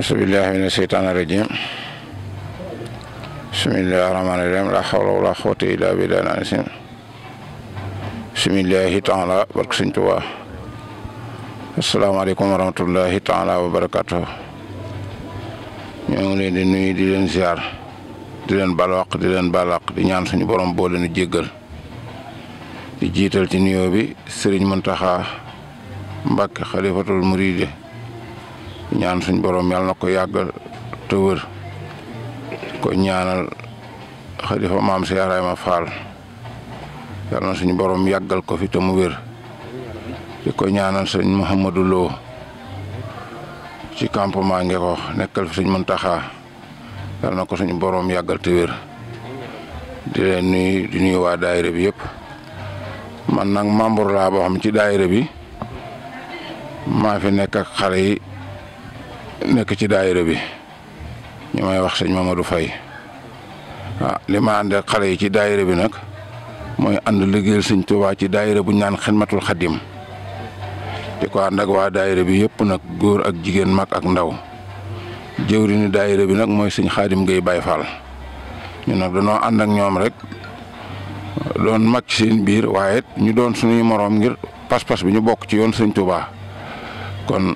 auzu billahi mina sheytaani rajim bismillahi rahmaani rahim la hawla wala quwwata illa billahi al-azim bismillahi taala barke Sëñ Tuubaa asalaamaaleykum wa rahmatullahi taala wa barakatuh ñoo ngi leen di nuyu di leen ziar di leen balwaq di leen balaq di ñaan suñu borom boo leen jéggal di jiital ci nuyoo bi Sëriñ Muntaxa Mbàkke xalifatul muride ñaan suñu borom yàlla na ko yàggal te wër ko ñaanal xalifa maam Cheikh Ibrahima Fall yàlla na suñu borom yàggal ko fi te mu wër di ko ñaanal sëñ Mouhamadou Lo ci campement Ngeko nekkal fi Sëñ Muntaxa yàlla na ko suñu borom yàggal te wër di leen nuyu di nuyu waa daayira bi yëpp man nag membre laa boo xam ci daayira bi maa fi nekk ak xale yi nekk ci daayira bi ñu may wax sëñ Mamadou Faye waaw li ma ànd ak xale yi ci daayira bi nag mooy ànd liggéeyal Sëñ Tuubaa ci daayira bu ñu naan Xidmatul Xadim di ko ànd ak waa daayira bi yëpp nag góor ak jigéen mag ak ndaw jëwriñu daayira bi nag mooy sëñ Xaadim Gueye Baye Fall ñu nag dañoo ànd ak ñoom rek doon mag ci seen biir waaye ñu doon suñuy moroom ngir pas-pas bi ñu bokk ci yoon Sëñ Tuubaa kon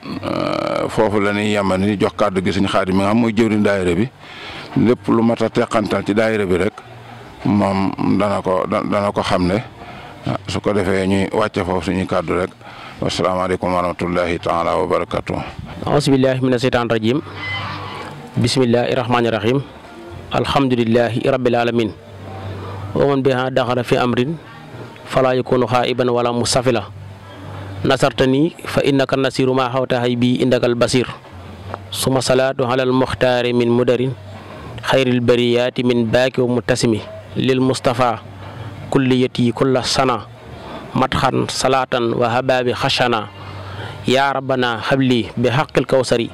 foofu la ñuy yemani ni jox kàddu gi sëñ Xaadim mi nga xam mooy jëwriñ daayira bi lépp lu mat a teqantal ci daayira bi rek moom dana ko xam ne su ko defee ñuy wàcce foofu suñuy kàddu rek wasalaamaaleykum wa rahmatullahi taala wa barakatuh aousubillahi mina seytaan rajim bismillahi rahmaani rahim alhamdulillahi rabbil alamin wa man biha daxala fi amrin fala yakunu xaiban wala musafila nasartani fa innaka nasiru ma xawtahay bi indakal basir suma salaatu alal muxtaari min mudarin xayril bariyaati min baaki wa mutasimi lil mustafa kulliyati kulla sana matxan salaatan wa hababi xashana yaa rabbana habli bi xaqil kawsari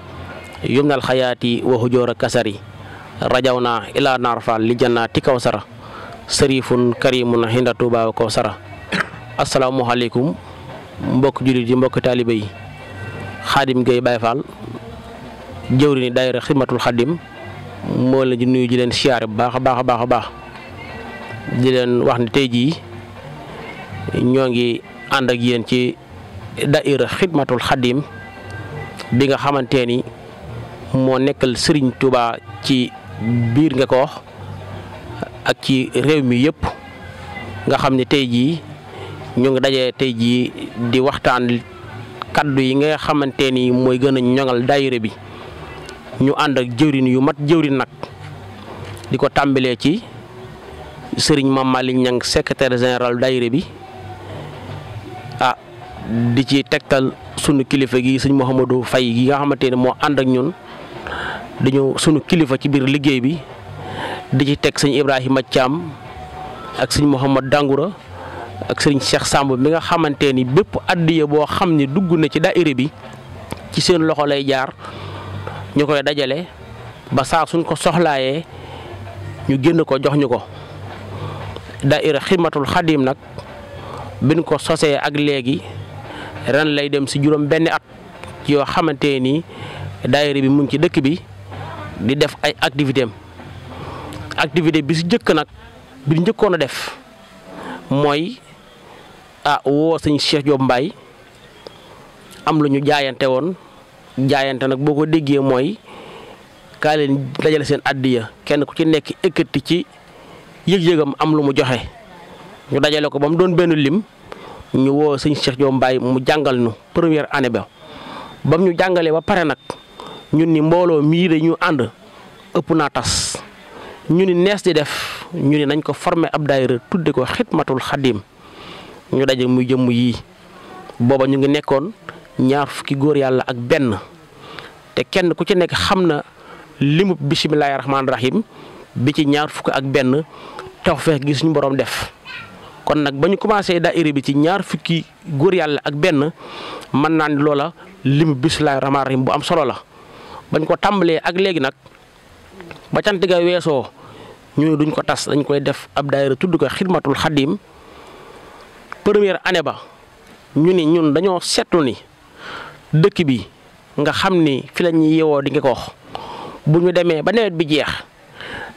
yumnal xayaati wa hujoora kasari rajawna ila narfal li jannaati kawsara sarifun karimun hinda tuuba wa kawsara asalaamualeykum mbokk jullit yi mbokk taaliba yi Xaadim Gueye Baye Fall jëwriñu daayira Xidmatul Xadim moo leen di nuyu di leen siyaare bu baax a baax a baax a baax di leen wax ne tey jii ñoo ngi ànd ak yéen ci daayira Xidmatul Xadim bi nga xamante ni moo nekkal Serigne Touba ci biir Ngeko ak ci réew mi yëpp nga xam ne tey jii ñu ngi dajee tey jii di waxtaan kaddu yi nga xamante ni mooy gën a ñoŋal daayira bi ñu ànd ak jëwrin yu mat jëwrin nag di ko tàmbalee ci sëriñ Mame Malick Niang secrétaire général daayira bi di ci tegtal sunu kilifa gi sëñ Mouhamadou Faye gi nga xamante ne moo ànd ak ñun dañu sunu kilifa ci biir liggéey bi di ci teg sëñ Ibrahima Thiam ak sëñ Mouhamad Dangoura ak sëriñ Cheikh Samb mi nga xamante ni bépp addiya boo xam ne dugg na ci daayira bi ci seen loxo lay jaar ñu koy dajale ba saa suñ ko soxlaayee ñu génn ko jox ñu ko daayira Xidmatul Xadim nag biñ ko sosee ak léegi ren lay dem si juróom benn at yoo xamante ni daayira bi mu ngi ci dëkk bi di def ay activité bi si njëkk nag bi njëkkoon a def mooy woo sëñ Cheikh Diop Mbaye am lu ñu jaayante woon jaayante nag boo ko déggee mooy kaa leen dajale seen addiya kenn ku ci nekk ekkati ci yëg-yëgam am lu mu joxe ñu dajale ko ba mu doon benn lim ñu woo sëñ Cheikh Diop Mbaye mu jàngal ñu première année ba mu ñu jàngalee ba pare nag ñun ni mbooloo mii de ñu ànd ëpp naa tas ñu ni nees di def ñu ni nañ ko former ab daayira tudde ko Xidmatul Xadim ñu daje muy jëmm yii booba ñu ngi nekkoon ñaar fukki góor yàlla ak benn te kenn ku ci nekk xam na limu bisimilahi rahmaani rahim bi ci ñaar fukk ak benn tawfeex gi suñu borom def kon nag ba ñu commencé daayira bi ci ñaar fukki góor yàlla ak benn mën naa ni loola limu bisimilahi rahmaani rahim bu am solo la bañ ko tàmbalee ak léegi nag ba cant ga weesoo ñu duñ ko tas dañ koy def ab daayira tudd ko Xidmatul Xadim première année ba ñu ni ñun dañoo seetlu ni dëkk bi nga xam ni fi la ñuy yeewoo di Ngeko bu ñu demee ba nawet bi jeex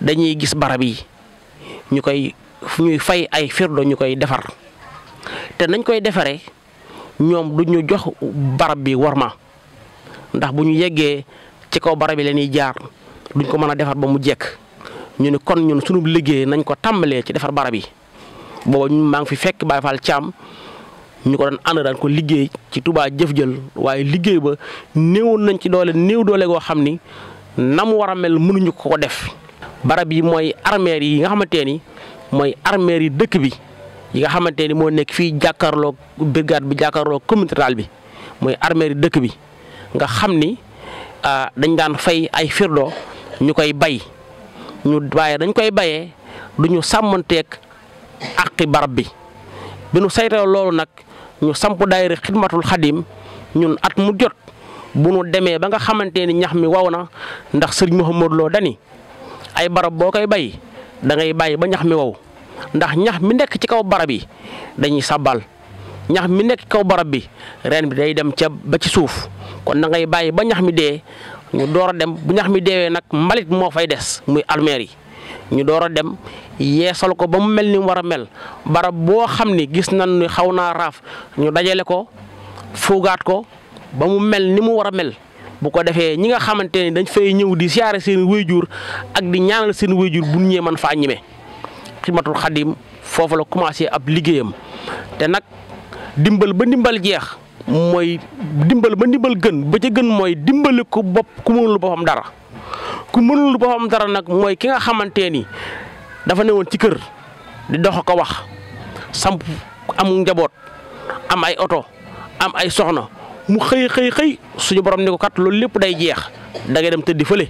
dañuy gis barab yi ñuy fay ay firdo ñu koy defar te nañ koy defaree ñoom du ñu jox barab bi worma ndax bu ñu yeggee ci kaw barab yi la ñuy jaar duñ ko mën a defar ba mu jekk ñu ne kon ñun sunu liggéey nañ ko tàmbalee ci defar barab yi booba ñu maa ngi fi fekk Baye Fall Thiam ñu ko doon ànd daan ko liggéey ci Touba jëf jël waaye liggéey ba néewoon nañ ci néew doole goo xam ni na mu war a mel mënuñu ko def. barab yi mooy armeer yi nga xamante ni mooy armeer yi dëkk bi yi nga xamante ni moo nekk fii jàkkaarloo brigade bi jàkkaarloo communauté rurale bi mooy armeer yi dëkk bi nga xam ni dañ daan fay ay firdo ñu koy bay waaye dañ koy bayee du ñu sàmmanteeg àqi barab bi nu saytoo loolu nag ñu samp daayira xidmatul xadim ñun at mu jot bu nu demee ba nga xamante ni ñax mi waw na ndax sëriñ Mouhamadou Lo dani ay barab boo koy bay da ngay bàyyi ba ñax mi wow ndax ñax mi nekk ci kaw barab yi dañuy sabbal ñax mi nekk ci kaw barab bi reen bi day dem ca ba ci suuf kon da ngay bàyyi ba ñax mi dee ñu door a dem bu ñax mi deewee nag mbalit moo fay des muy almeer yi ñu door a dem yeesal ko ba mu mel ni mu war a mel barab boo xam ni gis nañ ni xaw naa raaf ñu dajale ko fuugaat ko ba mu mel ni mu war a mel bu ko defee ñi nga xamante ni dañ fay ñëw di siyaare seen wéyjur ak di ñaanal seen wéyjur bu ñëwee man faa ñeme xidmatul xadim foofu la commencé ab liggéeyam te nag dimbal ba ndimbal jeex mooy dimbal ba ndimbal gën ba ca gën mooy dimbali ko bopp ku mënul boppam dara ku mënul boppam dara nag mooy ki nga xamante ni dafa newoon ci kër di dox ko wax samp amul njaboot am ay oto am ay soxna mu xëy suñu borom ni ko kat loolu lépp day jeex da ngay dem tëddi fële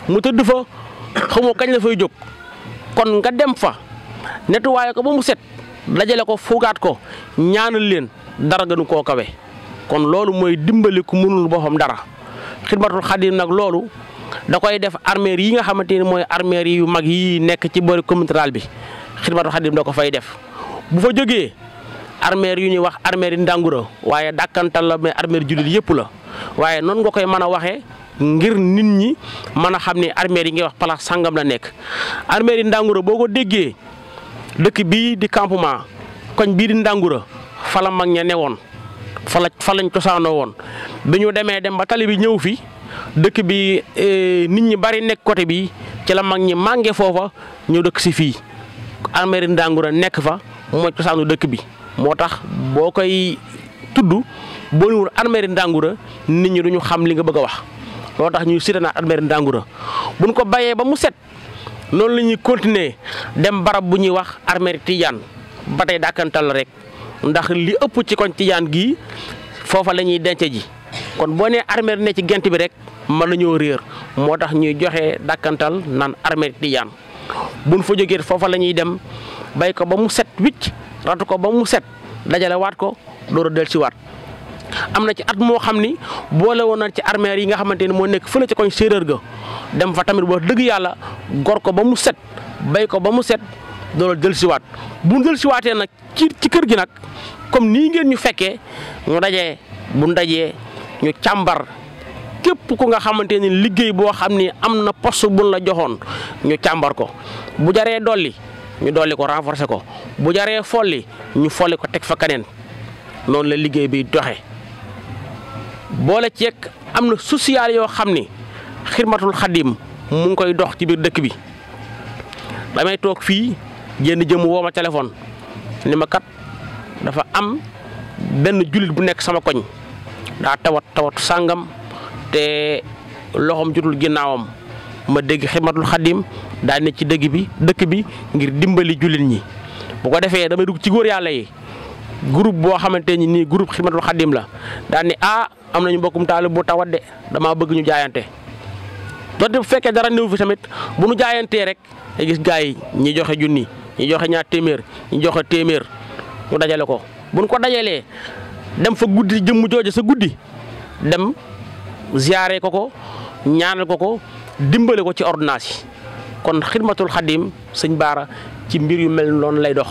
mu tëdd fa xamoo kañ la fay jóg kon nga dem fa nettuwaaye ko ba mu set dajale ko fuugaat ko ñaanal leen dara gënu koo kawe kon loolu mooy dimbali ku mënul boppam dara xidmatul xadim nag loolu da koy def armeer yi nga xamante ni mooy armeer yu mag yi nekk ci boori communauté rurale bi xidmatul xadim da ko fay def bu fa jógee armeer yu ñuy wax armeer yi ndàngura waaye dàkkantal la mais armeer jullit yëpp la waaye noonu nga koy mën a waxee ngir nit ñi mën a xam ne armeer yi ngay wax place sangam la nekk armeer yi ndàngura boo ko déggee dëkk bii di campement koñ bii di ndàngura fa la mag ña newoon fa lañ cosaanoo woon bi ñu dem ba tali bi ñëw fi dëkk bi nit ñi bari nekk côté bi ci la mag ñi màngee foofa ñëw dëkk si fii armeer yi ndàngura nekk fa mooy cosaanu dëkk bi moo tax boo koy tudd boo niwul armeer yi ndàngura nit ñi duñu xam li nga bëgg a wax loo tax ñuy cité naa armeer yi ndàngura buñ ko bayee ba mu set noonu la ñuy continuer dem barab bu ñuy wax armeer yi tijaan ba tey dàkkantal la rek ndax li ëpp ci koñ tijaan gii foofa la ñuy denc ji kon boo nee armeer ne ci gent bi rek mën nañoo réer moo tax ñuy joxe dàkkantal naan armeer yi tijaan buñ fa jógee foofa la ñuy dem bay ko ba mu set wicc ratu ko ba mu set dajale waat ko door a del si waat am na ci at moo xam ni boole woon na ci armeer yi nga xamante ni moo nekk fële ci koñ séeréer ga dem fa tamit wax dëgg yàlla gor ko ba mu set bay ko ba mu set door a del si waat bu del si waatee nag ci kër gi nag comme nii ngeen ñu fekkee ñu dajee bu dajee ñu càmbar képp ku nga xamante ni liggéey boo xam ni am na poste buñ la joxoon ñu càmbar ko bu jaree dolli ñu dolli ko renforcer ko bu jaree folli ñu folli ko teg fa keneen noonu la liggéey bi doxe boole ceeg am na social yoo xam ni xidmatul xadim mu ngi koy dox ci biir dëkk bi damay toog fii jénn jëm woo ma téléphone ni ma kat dafa am benn jullit bu nekk sama koñ daa tawat sàngam te loxoom jotul ginnaawam ma dégg xidmatul xadim daa ne ci dëkk bi ngir dimbali jullit ñi bu ko defee damay dugg ci góor yàlla yi groupe boo xamante ni nii groupe xidmatul xadim la daa ni am nañu mbokkum taalib bu tawat de damaa bëgg ñu jaayante donte bu fekkee dara néew fi tamit bu nu jaayantee rek nga gis gars yi ñi joxe junni ñi joxe ñaar téeméer ñi joxe téeméer mu dajale ko buñ ko dajalee dem fa guddi jëmm jooje sa guddi dem ziyaare ko ñaanal ko dimbale ko ci ordonnance yi kon xidmatul xadim sëñ Baara ci mbir yu mel noonu lay dox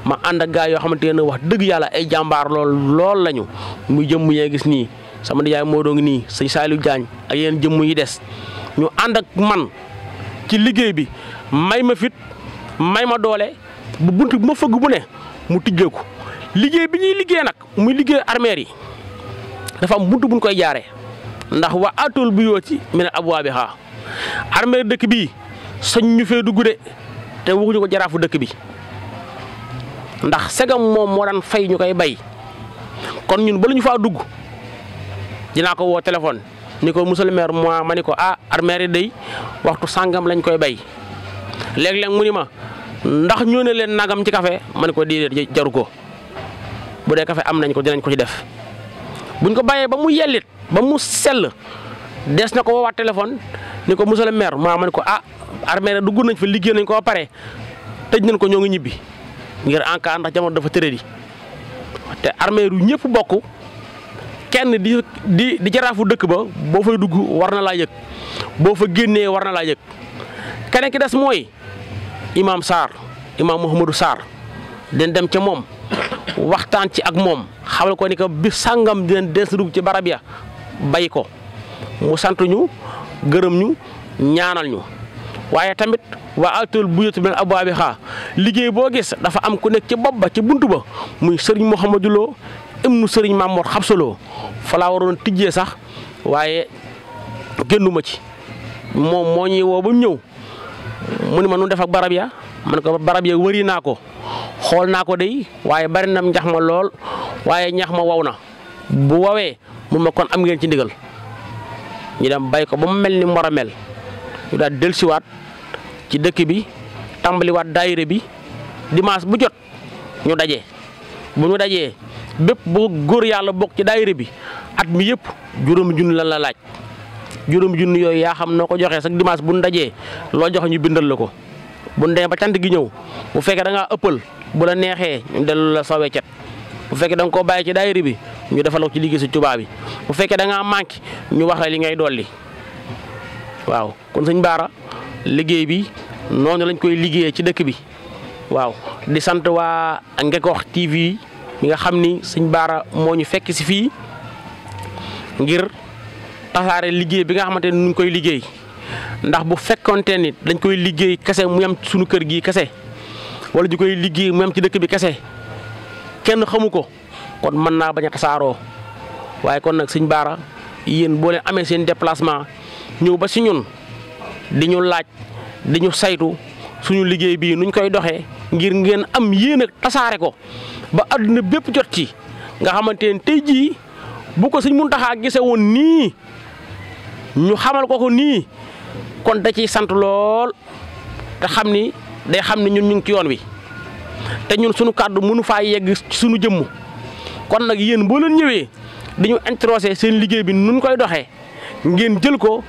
ma ànd ak gaa yoo xamante ne wax dëgg yàlla ay jàmbaar lool lañu muy jëmm yee gis nii sama nijaay moo doon nii sëñ Saliou Diagne ak yeneen jëmm yi des ànd ak man ci liggéey bi may ma fit may ma doole bu bunt bu ma fëgg bu ne mu tijjeeku liggéey bi ñuy liggéey nag muy liggéey armeer yi dafa am bunt buñ koy jaaree ndax wa atul bu yooti min abwaabihaa armeer dëkk bi sañ ñu fee dugg de te waxuñu ko jaraafu dëkk bi ndax segam moom moo daan fay ñu koy bay kon ñun bala ñu faa dugg dinaa ko woo téléphone ni ko monsieur le maire ma ni ko armeer yi day waxtu sàngam lañ koy bay léeg-léeg mu ni ma ndax ñoo ne leen nagam ci café ma ni ko déedéet jaru ko bu dee café am nañ ko dinañ ko ci def buñ ko bàyyee ba mu yellit ba mu sell des na ko woowaat téléphone ni ko monsieur le maire ma ni ko armeer yi dugg nañ fa liggéey nañ ko ba pare tëj nañ ko ñoo ngi ñibbi ngir en cas ndax jamono dafa tëradi te armeer yu ñëpp bokk kenn di jaraafu dëkk ba boo fay dugg war na laa yëg boo fa génnee war na laa yëg keneen ki des mooy imaam Mouhamadou Sarr den dem ca moom waxtaan ci ak moom xamal ko ni ko bi sàngam dinañ des dugg ci barab ya bay ko mu sant ñu gërëm ñu ñaanal ñu waaye tamit waa atul buyut min abwaabihaa liggéey boo gis dafa am ku nekk ci bopp ba ci buntu ba muy sëriñ Mouhamadou Lo ibnu sëriñ Mamour Xabsaloo fa laa waroon tijjee sax waaye génnuma ci moom moo ñuy woo ba mu ñëw mu ni ma nu def ak barab ya man ko barab ya wëri naa ko xool naa ko day waaye bari na ñax ma lool waaye ñax ma wow na bu wowee mun ma kon am ngeen ci ndigal ñu dem bay ko ba mu mel ni mu war a mel ñu daal dellusiwaat ci dëkk bi tàmbaliwaat daayira bi dimanche bu jot ñu daje bu ñu dajee bépp bu góor yàlla bokk ci daayira bi at mi yëpp juróomi junni lan la laaj juróomi junni yooyu yaa xam noo ko joxee sax dimanche bu ñu dajee loo joxe ñu bindal la ko bu ñu demee ba cant gi ñëw bu fekkee da ngaa ëppal bu la neexee ñu dellu la sa weccet bu fekkee da nga koo bàyyi ci daayira bi ñu defal ko ci liggéey si Tuubaa bi bu fekkee da ngaa manqué ñu wax la li ngay dolli waaw kon sëñ Baara liggéey bi noonu lañ koy liggéeyee ci dëkk bi waaw di sant waa Ngekox TV mi nga xam ni sëñ Baara moo ñu fekk si fii ngir tasaare liggéey bi nga xamante ni ñu ngi koy liggéey ndax bu fekkonte ni dañ koy liggéey kese mu yem suñu kër gi kese wala ñu koy liggéey mu yem ci dëkk bi kese kenn xamu ko kon mën naa bañ a tasaaroo waaye kon nag sëñ Baara yéen boo leen amee seen déplacement ñëw ba si ñun di ñu laaj di ñu saytu suñu liggéey bii nuñ koy doxee ngir ngeen am yéen ak tasaare ko ba àdduna bépp jot ci nga xamante ne tey jii bu ko sëñ Muntaxa gisee woon nii ñu xamal ko nii kon da ciy sant lool te xam ni day xam ni ñun ñu ngi ci yoon wi te ñun suñu kàddu mënu faa yegg ci suñu jëmm kon nag yéen boo leen ñëwee dañu introsé seen liggéey bi nun koy doxee ngeen jël ko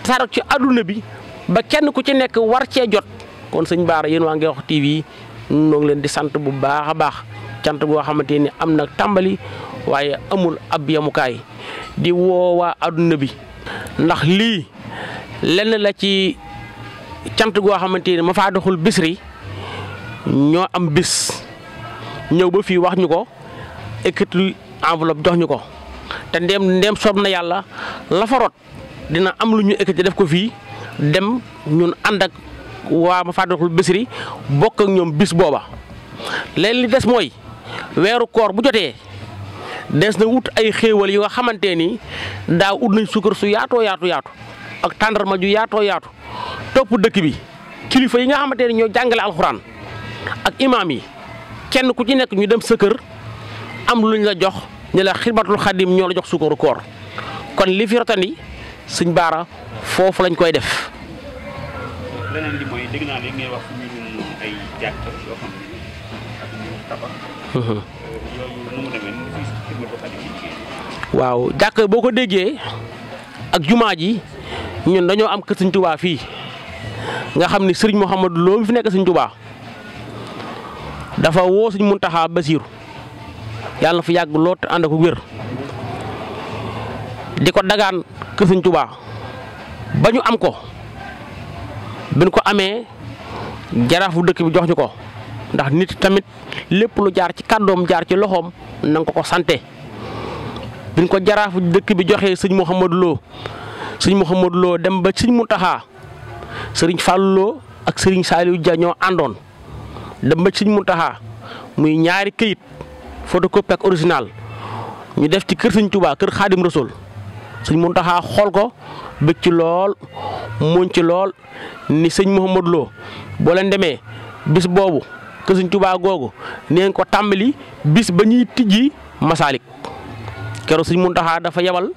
tasaare ci àdduna bi ba kenn ku ci nekk war cee jot kon sëñ Baara yéen waa Ngekox TV ñoo ngi leen di sant bu baax a baax cant boo xamante ni am na tàmbali waaye amul ab yemukaay di woo waa àdduna bi ndax lii lenn la ci cant goo xamante ni ma faa doxul Bichri ñoo am bis ñëw ba fii wax ñu ko ekkati enveloppe jox ñu ko te ndéem soob na yàlla la fa rot dina am lu ñu ekkati def ko fii dem ñun ànd ak waa ma faa doxul Bichri bokk ak ñoom bis booba leen li des mooy weeru koor bu jotee des na wut ay xéewal yu nga xamante ni daa ut nañ suukar su yaatoo yaatu ak tàndarma ju yaatoo yaatu topp dëkk bi kilifa yi nga xamante ni ñoo jàngale alxuraan ak imaam yi kenn ku ci nekk ñu dem sa kër am luñ la jox ñu la Xidmatul Xadim ñoo la jox suukaru koor kon li fi rotandi sëñ Baara foofu lañ koy def. leneen li mooy dégg naa léegi ngay wax mbirum ay jàkk yoo xam ne ak ñu tabax. yooyu nu mu demee nu fi Xidmatul Xadim liggéey. waaw jàkk boo ko déggee ak jumaa ji ñun dañoo am kër sëñ Tuubaa fii nga xam ni sëriñ Mouhamadou Lo mi fi nekk sëñ Tuubaa dafa woo sëñ Muntaxa Basiiru yàlla na fi yàgg lool te ànd ak wér di ko dagaan kër sëñ Tuubaa ba ñu am ko bi ñu ko amee jaraafu dëkk bi jox ñu ko ndax nit tamit lépp lu jaar ci kàddoom jaar ci loxoom na nga ko sante bi ñu ko jaraafu dëkk bi joxee sëñ Mouhamadou Lo sëñ Mouhamadou Lo dem ba sëñ Mountakha sëriñ Fallou Lo ak sëriñ Saliou Dia ñoo àndoon dem ba sëñ Mountakha muy ñaari këyit photocopie ak original ñu def ci kër sëñ Touba kër Xaadim Rasul sëñ Mountakha xool ko bëgg ci lool muñ ci lool ni sëñ Mouhamadou Lo boo leen demee bis boobu kër sëñ Touba googu neen ko tàmbali bis ba ñuy tijji Masalik keroog sëñ Mountakha dafa yebal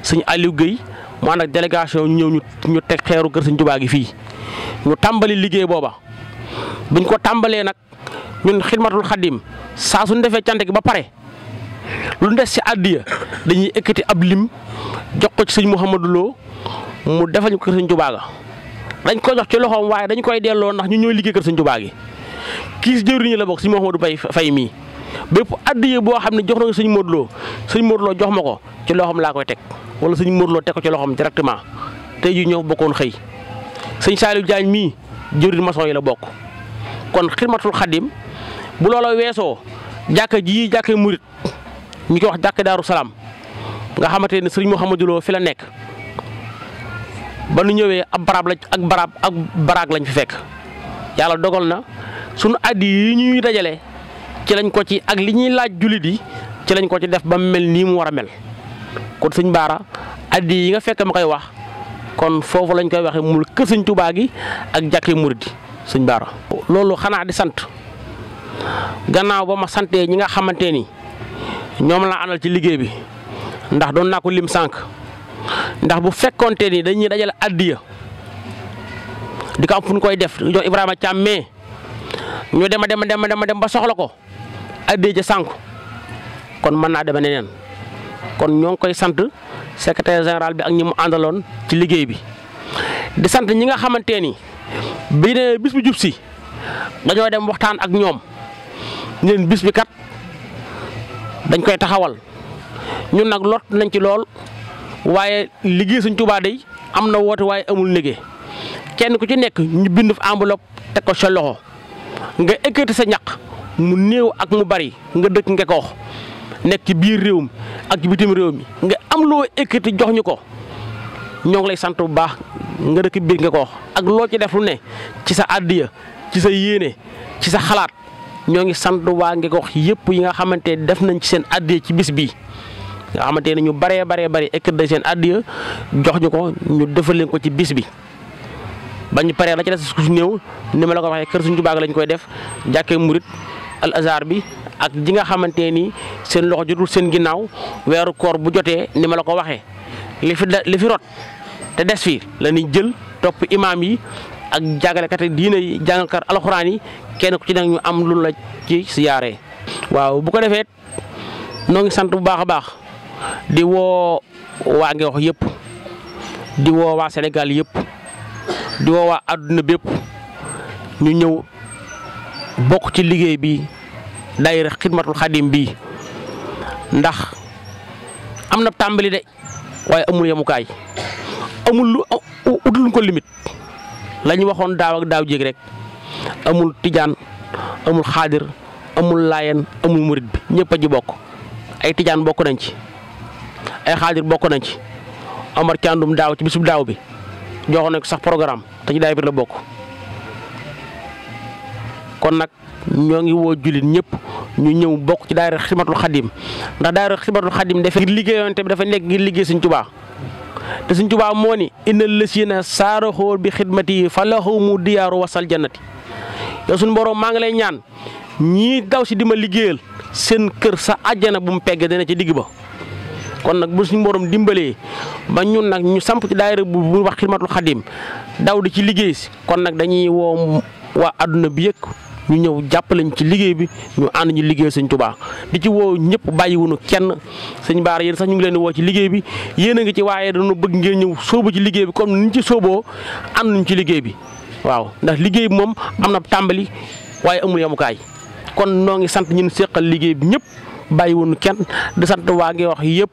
sëñ Aliou Guèye mu ànd ak délégation ñëw ñu teg xeeru kër sëñ Touba gi fii ñu tàmbali liggéey booba buñ ko tàmbalee nag ñun Xidmatul Xadim saa suñ defee cant gi ba pare lu des ci àddiya dañuy ekkati ab lim jox ko ci sëñ Mouhamadou Lo mu defal ñu kër sëñ Touba ga dañ ko jox ci loxoom waaye dañ koy delloo ndax ñu ñooy liggéey kër sëñ Touba gi kii si jëwriñu la bokk sëñ Mouhamadou Fay mii bépp àddiya boo xam ne jox na ko sëñ Modou Lo jox ma ko ci loxoom laa koy teg wala sëñ Modou Lo teg ko ci loxoom directement tey jii ñoo bokkoon xëy sëñ Saliou Diagne mii jëwriñ maçon yi la bokk kon Xidmatul Xadim bu loola weesoo jàkka ji jàkka murit ñu koy wax jàkka Daaru Salaam nga xamante ne sëriñ Mouhamadou Lo fi la nekk ba nu ñëwee ab baraag lañ fi fekk yàlla dogal na sunu addi yi ñuy dajale ci lañ ko ci ak li ñuy laaj jullit yi ci lañ ko ci def ba mel nii mu war a mel kon sëñ Baara addi yi nga fekk ma koy wax kon foofu lañ koy waxee mul kër sëñ Touba gi ak jàkkee murid yi sëñ Baara. loolu xanaa di sant gannaaw ba ma santee ñi nga xamante ni ñoom laa àndal ci liggéey bi ndax doon naa ko lim sànq ndax bu fekkonte ni dañuy dajale addiya di ko am fu ñu koy def jox Ibrahima Thiam mais ñu dem ba soxla ko addiya ja sànq kon mën naa demee neneen kon ñoo ngi koy sant secrétaire général bi ak ñi mu àndaloon ci liggéey bi di sant ñi nga xamante ni bi ne bis bu jub si dañoo dem waxtaan ak ñoom ñeen bis bi kat dañ koy taxawal ñun nag lot nañ ci lool waaye liggéey Sëñ Tuubaa day am na woote waaye amul négé kenn ku ci nekk ñu bind fa enveloppe teg ko sa loxo nga ekkati sa ñaq mu néew ak mu bari nga dëkk nga ko wax nekk ci biir réew mi ak ci bitim réew mi nga am loo ekkati jox ñu ko ñoo ngi lay sant bu baax nga dëkk biir nga ko wax ak loo ci def lu ne ci sa àddiya ci sa yéene ci sa xalaat ñoo ngi sant waa nga ko wax yëpp yi nga xamante def nañ ci seen àddiya ci bis bii nga xamante ne ñu baree ekkati seen àddiya jox ñu ko ñu defal leen ko ci bis bi. bañ paree la ci des su néew ni ma la ko waxee kër Sëñ Tuubaa lañ koy def jàkkee murit al azar bi ak ji nga xamante ni seen loxo jotul seen ginnaaw weeru koor bu jotee ni ma la ko waxee li fi rot te des fi la ñuy jël topp imaam yi ak jàngalekat diine yi jàngalkat alxuraan yi kenn ku ci nekk ñu am lu la ci siyaaree. waaw bu ko defee noo ngi sant bu baax a baax di woo waa ngi wax yëpp di woo waa Sénégal yëpp. di woo waa àdduna bépp ñu ñëw bokk ci liggéey bi daayira Xidmatul Xadim bi ndax am na tàmbali de waaye amul yemukaay amul lu utul ko limite la ñu waxoon daaw ak daaw jéeg rek amul tijaan amul xaadir amul laayeen amul murit bi ñëpp a ji bokk ay tijaan bokk nañ ci ay xaadir bokk nañ ci Omar Thiandoum daaw ci bisub daaw bi joxoon nañ ko sax programme te ci daay bir la bokk kon nag ñoo ngi woo jullit ñëpp ñu ñëw bokk ci daayira Xidmatul Xadim ndax daayira Xidmatul Xadim dafa ngir liggéeyoon te dafa nekk ngir liggéey Sëñ Tuubaa te Sëñ Tuubaa moo ni innal lasiina saaraxoo bi xidmati falahumu diyaaru wasal jannati yow suñu borom maa ngi lay ñaan ñii daw si di ma liggéeyal seen kër sa àjjana bu mu pegg dana ci digg ba kon nag bu suñu borom dimbalee ba ñun nag ñu samp ci daayira bu wax Xidmatul Xadim daw di ci liggéey si kon nag dañuy woo waa adduna bi yëpp ñu ñëw jàppaleñ ci liggéey bi ñu ànd ñu liggéey Sëñ Tuubaa di ci woo ñëpp bàyyiwunu kenn sëñ Baara yéen sax ñu ngi leen di woo ci liggéey bi yéen a ngi ci waaye dañu bëgg ngeen ñëw sóobu ci liggéey bi comme niñ ci sóoboo ànd nañ ci liggéey bi waaw ndax liggéey bi moom am na tàmbali waaye amul yemukaay kon noo ngi sant ñun séqal liggéey bi ñëpp bàyyiwunu kenn di sant waa ngi wax yëpp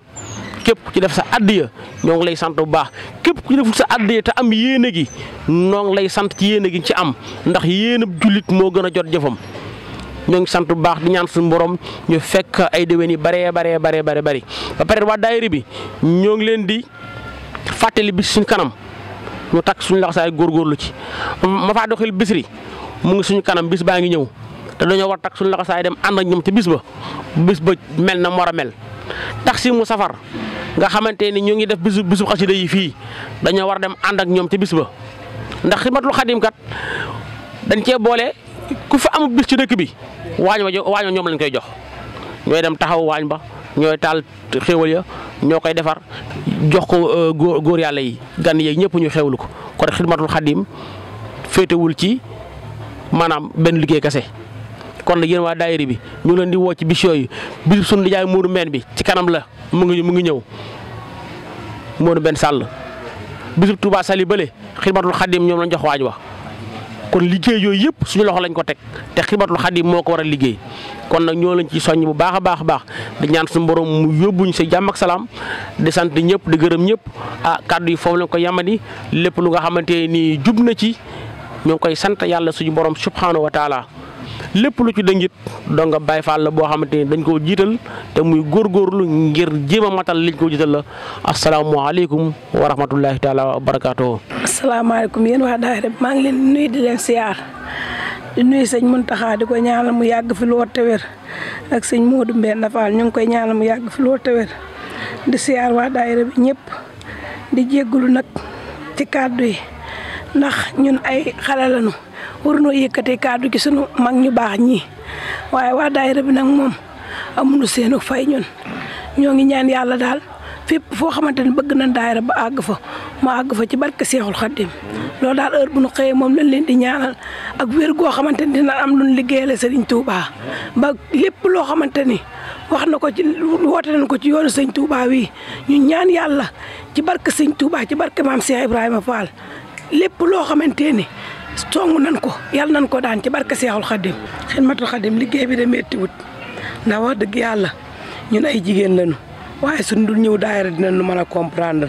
képp ku ci def sa addiya ñoo ngi lay sant bu baax képp ku ci deful sa addiya te am yéene gi ñoo ngi lay sant ci yéene gi ci am ndax yéene jullit moo gën a jot jëfam ñoo ngi sant bu baax di ñaan suñu borom ñu fekk ay déwén yi bari ba pare waa daayira bi ñoo ngi leen di fàttali bis suñ kanam ñu takk suñu laxasaay góorgóorlu ci ma faa doxil Bichri mu ngi suñu kanam bis baa ngi ñëw te dañoo war takk suñu laxasaay dem ànd ak ñoom ci bis ba mel na mu war a mel. tax si mu safar nga xamante ni ñu ngi def bisu xasida yi fii dañoo war a dem ànd ak ñoom ci bis ba ndax Xidmatul Xadim kat dañ cee boole ku fa amul bis ci dëkk bi waañ wa ñoom lañ koy jox ñooy dem taxaw waañ ba ñooy taal xéwal ya ñoo koy defar jox ko góor yàlla yi gan yeeg ñëpp ñu xewlu ko kon Xidmatul Xadim féetewul ci maanaam benn liggéey kese. kon nag yéen waa daayira bi ñu leen di woo ci bis yooyu bisu sunu nijaay Modou Mbène bi ci kanam la mu ngi ñëw Modou Mbène Sall bisu Touba Sali bële Xidmatul Xadim ñoom lañ jox waaj wa kon liggéey yooyu yëpp suñu loxo lañ ko teg te Xidmatul Xadim moo ko war a liggéey kon nag ñoo lañ ci soññ bu baax a baax di ñaan suñu borom mu yóbbuñ sa jàmm ak salaam di sant ñëpp di gërëm ñëpp kàddu yi foofu lañ ko yamani lépp lu nga xamante ni jub na ci ñoo ngi koy sant yàlla suñu borom subhanahu wa taala lépp lu ci dëngit donc nga Baay Faal la boo xamante ni dañ koo jiital te muy góorgóorlu ngir jéem a matal liñ ko jiital la asalaamaaleykum wa rahmatullahi taala wa barakaatuhu. asalaamaaleykum yéen waa daayira maa ngi leen di nuyu di leen siyaar di nuyu sëñ Muntaxa di ko ñaanal mu yàgg fi lool te wér ak sëñ Modou Mbène Fall ñu ngi koy ñaanal mu yàgg fi lool te wér di siyaar waa daayira bi ñëpp di jéggulu nag ci kàddu yi ndax ñun ay xale lañu waruñoo yëkkatee kàddu gi sunu mag ñu baax ñii waaye waa daayira bi nag moom amuñu seenu fay ñun ñoo ngi ñaan yàlla daal fépp foo xamante ne bëgg nañ daayira ba àgg fa mu àgg fa ci barke Seexul Xaddim loolu daal heure bu ñu xëyee moom lañ leen di ñaanal ak wér goo xamante ni dina am luñ liggéeyale Sëriñ Tuubaa ba lépp loo xamante ni wax na ko ci woote nañ ko ci yoonu Sëriñ Tuubaa wi ñu ñaan yàlla ci barke Sëriñ Tuubaa ci barke maam Cheikh Ibrahima Fall lépp loo xamante ni songu nan ko yàlla nan ko daan ci barke Seexul Xaddim Xidmatul Xaddim liggéey bi de métti wut ndax wax dëgg yàlla ñun ay jigéen lañu waaye suñ dul ñëw daayira dinañu mën a comprendre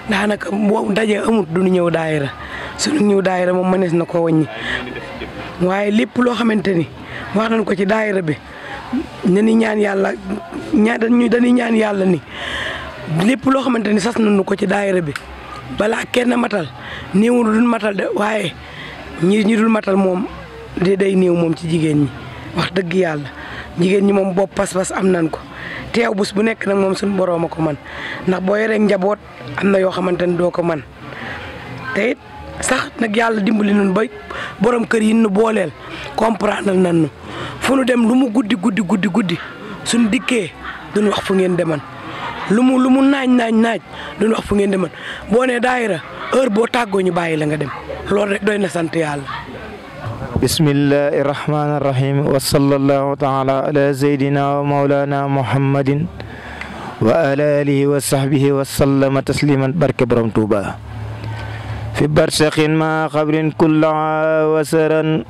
daanaka boobu ndaje amut duñu ñëw daayira suñu ñëw daayira moom mënees na ko wàññi waaye lépp loo xamante ni wax nañ ko ci daayira bi dañuy ñaan yàlla dañuy ñaan yàlla ni lépp loo xamante ni sas nañu ko ci daayira bi balaa kenn matal néew dul matal de waaye ñi dul matal moom day néew moom ci jigéen ñi wax dëgg yàlla jigéen ñi moom bopp pas-pas am nan ko teew bés bu nekk nag moom suñu borom a ko man ndax boo yoree njaboot am na yoo xamante ni doo ko man te it sax nag yàlla dimbali nun ba borom kër yi nu booleel comprendre nan nu fu nu dem lu mu guddi suñu dikkee duñu wax fu ngeen deman lu mu naaj duñu wax fu ngeen deman boo ne daayira heure boo tàggoo ñu bàyyi la nga dem loolu rek doy na sant yàlla. bismillahi rahmaani rahim wa sallallahu taala ala sayyidina wa mawlana muhammadin wa ala alihi wa sahbihi wa sallama tasliman barke borom Tuuba fi barsaqin ma xabrin kulla wasaran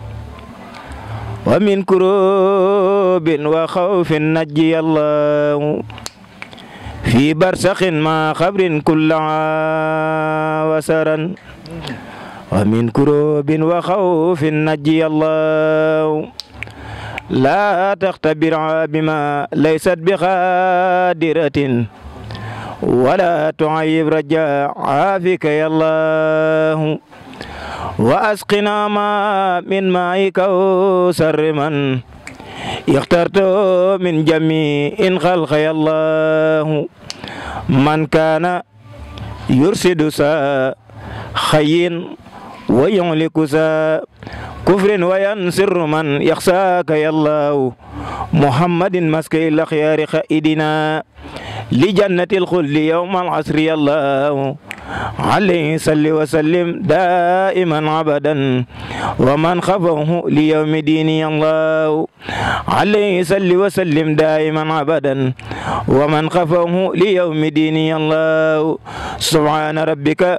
wa min kurubin wa xawfin najji allahu fi barsaqin ma xabrin kulla wasaran wa min kurubin wa xawfin najji allahu la taxtabir bima laysat bi xaadiratin wala tuayib raja afika ya allahu wa asqina ma min ma'i kawsar man ixtarto min jami'in xalqa ya allahu man kana yursidu sa xayin wa yuhliku sa kufrin wa yansirru man yaxsaaka ya allahu muhammadin maskil axyaari xaidina li jannatil xuldi yawmal asri ya allahu alayhi salli wa sallim daiman abadan wa man xafahu li yawmi diini ya allahu alayhi salli wa sallim daiman abadan wa man xafahu li yawmi diini ya allahu subhana rabbika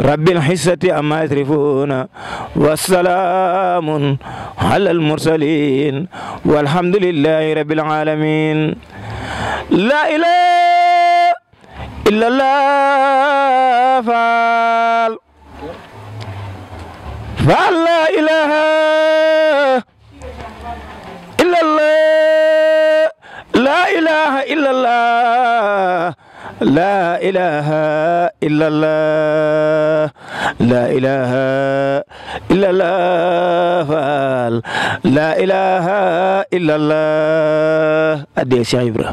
rabbil izzati amma yasifuna wa salaamun alal mursalin walhamdulillahi rabbil alamin la ilaha illallah faal la ilaha illallah la ilaha illallah لا إله إلا الله لا إله إلا الله فال لا إله إلا الله أدي Cheikh Ibra